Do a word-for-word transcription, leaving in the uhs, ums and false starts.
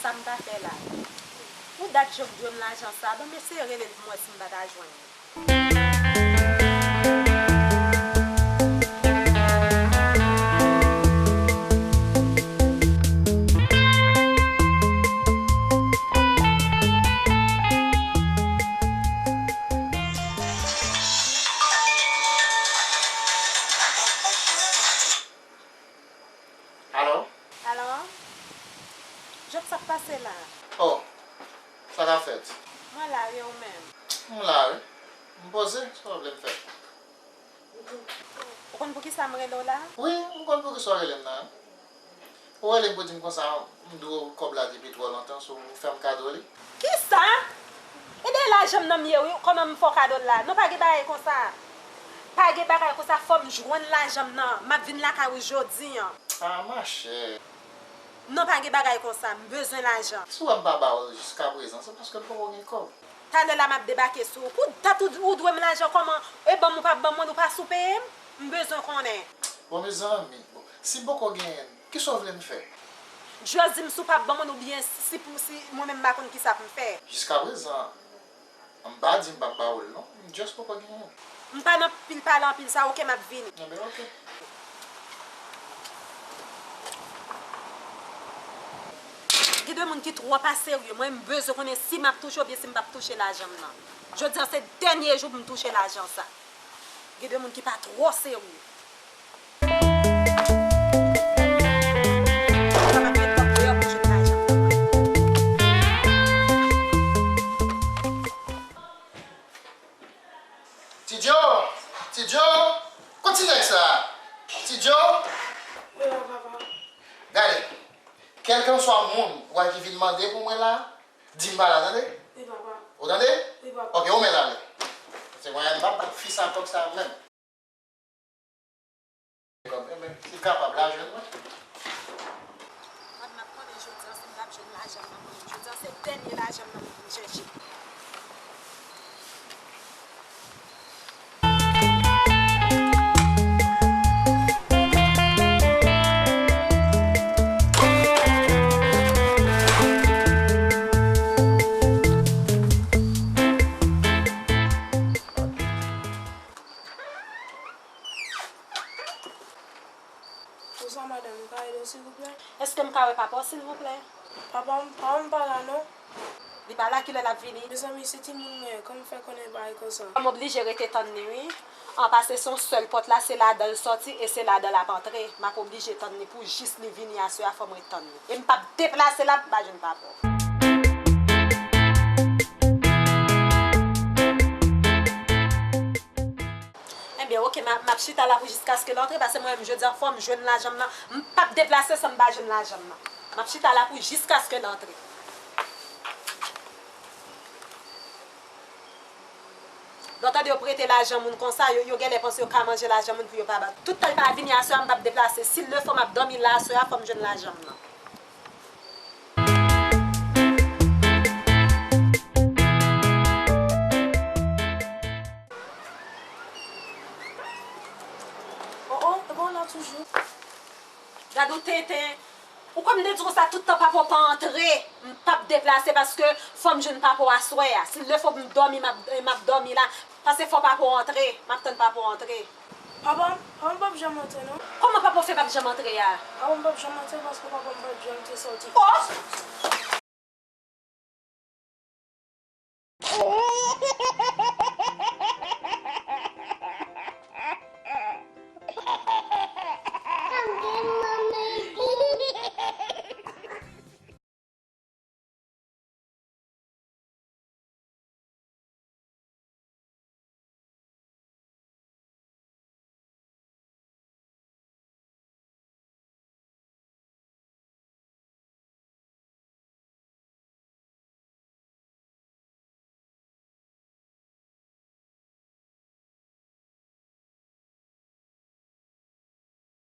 Sa m ta fè la? Pou dat Job dwe m lajan sa, ban m eseye rele l pou m wè si m pa ta jwenn li. Alo? Alo? Job, sa k pase la? Oh, sa k ap fèt? Mwen la wi, ou menm? M la wi. M poze, sa w vle m fè? Ou konn poukisa m rele w la? Wi, m konn poukisa w rele m nan. Ou rele m pou di m konsa, m dwe w kòb la depi twò lontan, so ou fè m kado li. Kisa? E dèyè lajan m nan m ye wi, kòman m fè w kado l la? Non, pa gen bagay konsa. Pa gen bagay konsa, fò m jwenn lajan m nan. M ap vin lakay ou jodi an. Ah, machè. Non, pa gen bagay konsa, m bezwen lajan. Si w wè m pa ba w l jiskaprezan, se paske m poko gen kòb. Talè la m ap debake sou ou. Pou dat ou, ou dwe m lajan kòman? E ban m ou p ap ban mwen, ou pa sou peye m? M bezwen konnen. Bon, mezanmi, bon, si m poko genyen l, kisa w vle m fè? Just di m si w p ap ban mwen oubyen si, si pou, si mwen menm m pa konn kisa pou m fè. Jiskaprezan, m pa di m p ap ba w l non. M just poko genyen l. M pa nan pil pale anpil sa, oke, m ap vini. Enben, oke. Gen de moun ki twò pa serye. Mwen, m bezwen konnen si m ap touche oubyen si m p ap touche lajan m nan. Jodi a se dènye jou pou m touche lajan sa. Gen de moun ki pa twò serye. Sa m ap met kòb deyò pou jwenn lajan m nan. Ti Djo! Ti Djo! Kot ti nèg sa? Ti Djo! Wi, papa. Gade, kèlkanswa moun ou wè ki vin mande pou mwen la, di m pa la, tande? Wi, papa. Ou tande? Wi, papa. Oke, ou menm ale. Se mwen, m p ap bat fi sa kòb sa menm. Enben, si l kapab la, jwenn mwen. Mwen, m ap konnen jodi a, si m p ap jwenn lajan m nan, konnen jodi a, se dènye lajan m nan pou m chèche. Bonswa madanm, m ka ede w silvouplè? Èske m ka wè papa w silvouplè? Papa m, papa m pa la non. Li pa la, kilè l ap vini? Mezanmi, se timoun mwen, kòman m fè konnen bagay konsa? Fò m oblije rete tann li wi. An pase se yon sèl pòt la, se ladan l sòti e se ladan l ap antre. M ap oblije tann li pou jis li vini aswè a, fò m ret tann li. E m p ap deplase la pou m pa jwenn papa w. Ebyen, oke, m ap, m ap chita la pou jiskaske l antre, paske mwen menm jodi a fò m jwenn lajan m nan. M p ap deplase san m pa jwenn lajan m nan. M ap chita la pou jiskaske l antre. Lè w tande yo prete lajan moun konsa, yo, yo genlè panse yo ka manje lajan moun pou yo pa ba. Tout tan l pa vini aswè a, m p ap deplase. Si l le fò, m ap dòmi la aswè a, fò m jwenn lajan m nan. Oh, oh, e bon, la toujou. Gad ou tenten. Ou konn m te di w konsa tout tan papa w pa antre, m p ap deplase paske fò m jwenn papa w aswè a. Si l le fò m dòmi, m ap, m ap dòmi la. Paske fò papa w antre, m ap tann papa w antre. Papa m, papa m p ap janm antre non. Kòman papa w fè p ap janm antre a? Papa m p ap janm antre paske papa m p ap janm te sòti. Oh!